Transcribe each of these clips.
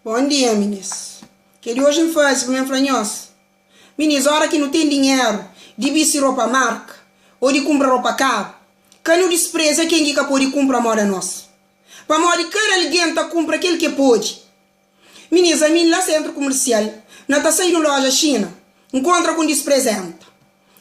Bon dia minis. Kel di oji N faze pa mi N fla nhos, minis ora ki nu ten dinheru di bisti ropa marka o di kunpra ropa karu, ka nu dispreza ken ki ka pode kunpra moda nos. Pamodi kada algen ta kunpra kel ki e pode. Minis, ami la sentru kumersial, na ta sai di un loja xina, N kontra ku un disprezenta.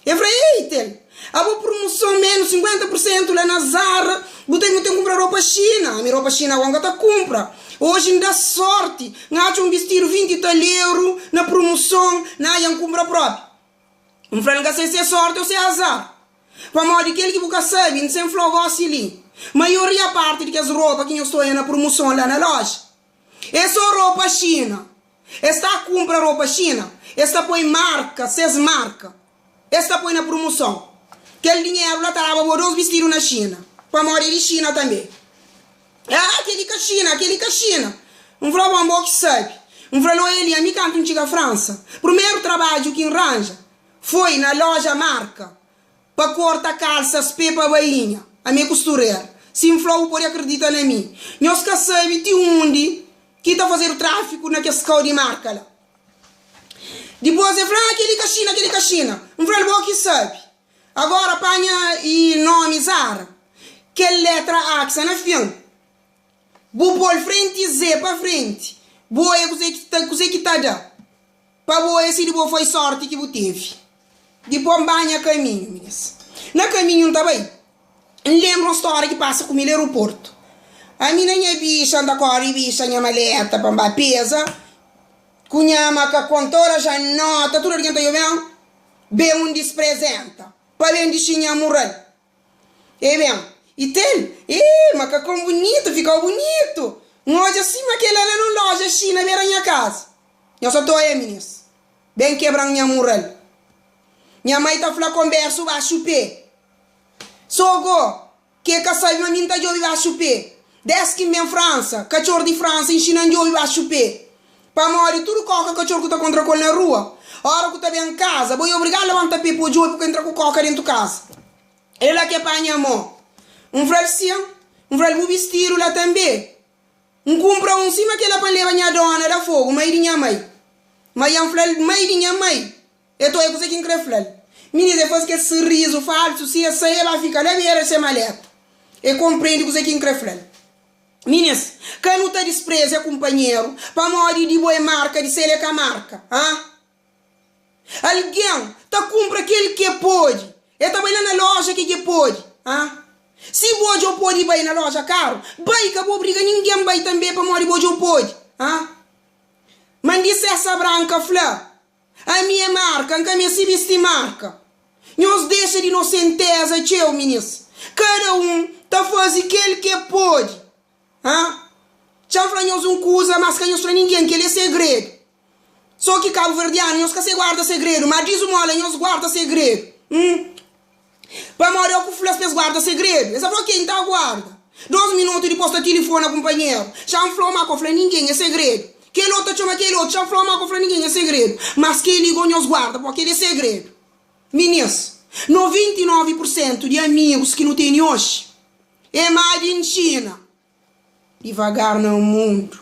E fla, Ei, Tel, abo prumuson menus 50 pur sentu la na Zara, bu ta nu ten kunpra ropa xina. Ami ropa xina ago N ka ta kunpra. Oji N da sorti, N atxa un bistidu 20 i tal eru na prumuson, na ya N kunpra propi. N fla-l, N ka sai si é sorti o si é azar. Pamodi kel ki bu ka sabe, N sen fla-u gosi li, maioria parti di kes ropa ki nhos ta oia na prumuson la na loja, É só ropa xina. Es ta kunpra ropa xina, es ta poi marka, ses marka. Es ta poi na prumuson. Kel dinheru la ta daba bo dos bistidu na xina, pamodi é di xina tanbe. Ah, kel-li ka xina, kel-li ka xina. N fla, bon, bo ki sabe. N fla-l, oia li, ami kantu N txiga Fransa, primeru trabadju ki N ranja foi na loja marka. Pa korta kalsas pé pa bainha. Ami é kusturera. Si N fla-u, bu pode akredita na mi. Nhos ka sabe ti undi ki ta fazedu tráfiku na kes kau di marka la. Dipôs el fla, Ah, kel-li ka Xina, kel-li ka Xina. N fla-l, Bo ki sabe. Agóra panha i nómi Zara, kel létra A ki sta na fin, bu pô-l frenti Z pa frenti, bu oia kuzê ki ta da. Pa bo é si di bo foi sorti ki bu tevi di pon banha kaminhu minis na kaminhu n ta bai n lenbra un stória ki pasa ku mi la aeroportu ami na nha bixa n ta kori bixa nha maleta pa n ba peza ku nha makakon toda ja nota tudu algen ta djoben ben un disprezenta pa ben dixi nha mural. E ben, i ten, Ih, makakon bunitu, fikau bunitu! N odja sima kel-la la nun loja xina bera nha kaza. Nhos sa ta oia, minis. Ben kebra-m nha mural. Nha mai ta fla konbersu baxu pe. So go, ke ka sabe ma mi N ta djobe baxu pe. Des ki N ben Fransa, katxor di Fransa inxina-m djobe baxu pe. Pamodi tudu koka katxor ku ta kontra ku el na rua, ora ku ta ben kaza, bo e obrigadu labanta pe pa odjobe pa ka entra ku koka dentu kaza. El la ke panha mo. N fla-l sin. N fla-l bu bistidu la tanbe. N kunpra un sima kela pa N leba nha dona da Fogu, mai di nha mai. Ma ya N fla-l mai di nha mai. E ta oia kuze ki N kre fla-l. Minis e faze kel sirrizu falsu si e sai e ba fika la bera di se maleta. E konprende kuze ki N kre fla-l. Minis, ka nu ta disprezia kunpanheru pamodi di bo e marka di sel e ka marka. Ha? Algen ta kunpra kel ki e pode. E ta bai la na loja ke ki e pode. Ha? Si bo dja pode bai na loja karu, bai, ka bo obriga ningen bai tanbe pamodi bo dja pode. Ha? Mandi Sesa Branka fla, Ami e marka, N ka meste bisti marka. Nhos dexa di nosenteza txeu, minis. Kada un ta faze kel ki e pode. Ha? Txa-m fla nhos un kuza, mas ka nhos fla ningen, kel-li é segredu. So ki kabuverdianu nhos ka se guarda segredu, ma dizumola nhos guarda segredu. Hum. Pamodi o ku fla-s pa es guarda segredu, es ta fla, ok, N ta guarda. Dos minutu dipos ta tilifona kunpanheru, Xa N fla-u ma ka fla ningen, é segredu. Kel otu ta txoma kel otu, Xa N fla-u ma ka fla ningen, é segredu. Mas kel-li go nhos guarda, pamodi kel-li é segredu. Minis, 99 pur sentu di amigus ki nu tene oji é made in China. Divagar na mundu.